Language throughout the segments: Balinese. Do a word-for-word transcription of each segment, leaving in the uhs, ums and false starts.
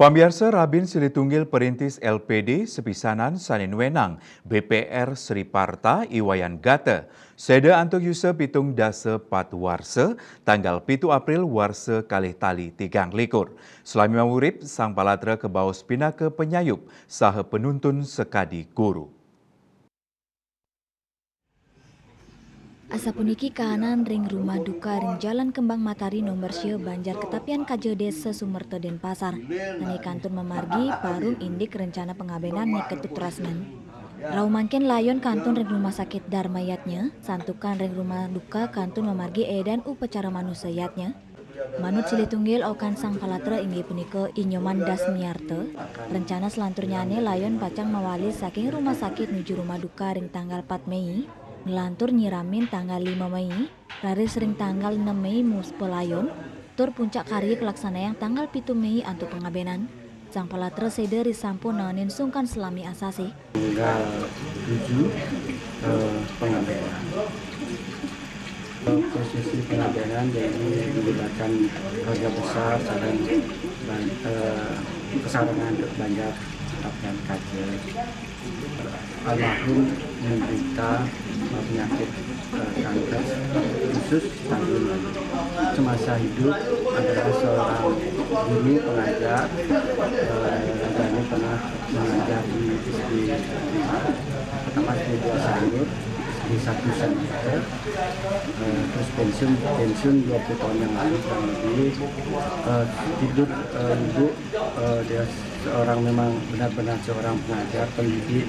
Pamiarsa, Rabin Silitunggil Perintis L P D sepisanan sané nuénang B P R Sri Parta I Wayan Gata séda antuk yusa pitung dasa pat warsa, tanggal pitu April warsa kalih tali tigang likur. Salami maurip, Sang Palatra kabaos pinaka panyayup saha panuntun sakadi guru. Asapuniki kahanan ring rumah duka ring Jalan Kembang Matahari nomor sia, Banjar Ketapian Kaja, Désa Sumerta, Dénpasar. Sané kantun mamargi parum indik rencana pangabénan Ni Ketut Rasmén. Rauh mangkin layon kantun ring Rumah Sakit Dharma Yatnya, santukan ring rumah duka kantun mamargi édan upacara manusa yatnya. Manut Silitunggil, okan Sang Palatra inggih punika I Nyoman Dasmiarta. Rencana salanturnyané layon pacang mawali saking rumah sakit nuju rumah duka ring tanggal pat Méi, nglantur nyiramin tanggal lima Méi, raris ring tanggal enam Méi muspa layon, tur puncak karya kalaksanayang tanggal pitu Méi antuk pangabénan. Sang Palatra séda risampun naenin sungkan salami asasih. Tanggal tujuh, eh, pengabénan. Eh, prosesi pengabénan jadi melibatkan keluarga besar sareng ban-, eh, kasarengan Banjar Ketapian Kaja. Almarhum menderita penyakit, eh, kanker usus stadium. Semasa hidup adalah seorang guru pengajar, eh, dan pernah mengajar di S D lima, pertama S D dua Sanur, S D satu Sanur, eh, terus pensiun, pensiun dua puluh tahun yang lalu kurang lebih. Eh, hidup, eh, ibu, eh, dia seorang, memang benar-benar seorang pengajar, pendidik,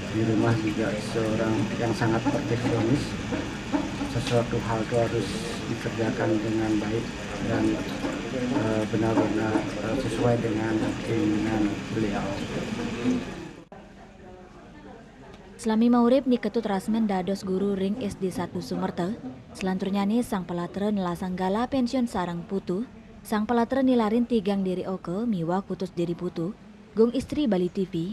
di rumah juga seorang yang sangat perfeksionis. Sesuatu hal itu harus dikerjakan dengan baik dan, eh, benar-benar, eh, sesuai dengan keinginan beliau. Salami maurip, Ni Ketut Rasmén dados guru ring S D satu Sumerta. Salanturnyané Sang Palatra nelasang galah pensiun sareng putu. Sang Palatra nilarin tigang diri oka miwah kutus diri putu. Gung Istri, Bali T V.